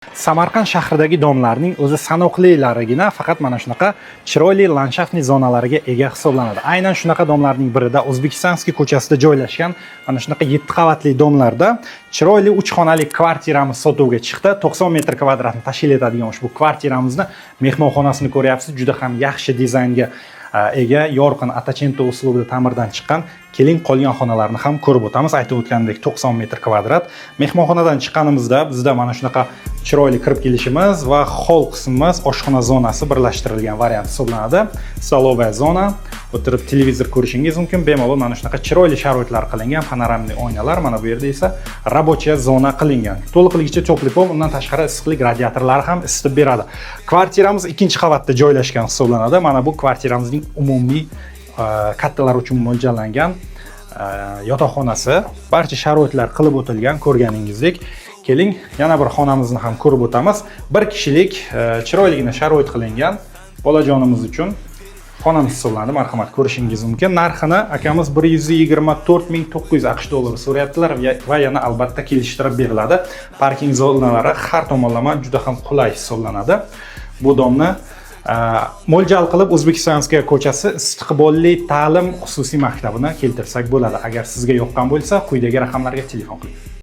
Samarqand shahridagi domlarning o'zi sanoqlilarigina faqat mana shunaqa chiroyli ландшафтный zonalariga ega hisoblanadi. Aynan shunaqa domlarning birida, O'zbekistonskiy ko'chasida joylashgan mana shunaqa 7 qavatli domlarda chiroyli 3 xonali kvartiramiz sotuvga chiqdi. 90 metr kvadratni tashkil etadigan ushbu kvartiramizni mehmonxonasini ko'ryapsiz, juda ham yaxshi dizaynga ega, yorqin ottocento uslubida ta'mirdan chiqqan. Keling, qolgan xonalarni ham ko'rib o'tamiz. Aytib o'tganimdek, 90 metr kvadrat. Mehmonxonadan chiqqanimizda bizda mana shunaqa chiroyli kirib kelishimiz va xoll qismimiz, oshxona zonasi birlashtirilgan variant hisoblanadi. Столовая zona, o'tirib televizor ko'rishingiz mumkin bemalol. Mana shunaqa chiroyli sharoitlar qilingan, панорамный oynalar. Mana bu yerda esa рабочая zona qilingan. To'liqligicha теплый pol, undan tashqari issiqlik radiatorlari ham isitib beradi. Kvartiramiz ikkinchi qavatda joylashgan hisoblanadi. Mana bu kvartiramizning umumiy kattalar uchun mo'ljallangan yotoqxonasi. Barcha sharoitlar qilib o'tilgan, ko'rganingizdek. Keling, yana bir xonamizni ham ko'rib o'tamiz. Bir kishilik chiroyligina sharoit qilingan bolajonimiz uchun xonamiz hisoblanadi. Marhamat, ko'rishingiz mumkin. Narxini akamiz 124 900 AQSh dollari so'rayaptilar va yana albatta kelishtirib beriladi. Parking zonalari har tomonlama juda ham qulay hisoblanadi. Bu domni mo'ljal qilib O'zbekistonskaya ko'chasi, Istiqbolli ta'lim xususiy maktabini keltirsak bo'ladi. Agar sizga yoqqan bo'lsa, quyidagi raqamlarga telefon qiling.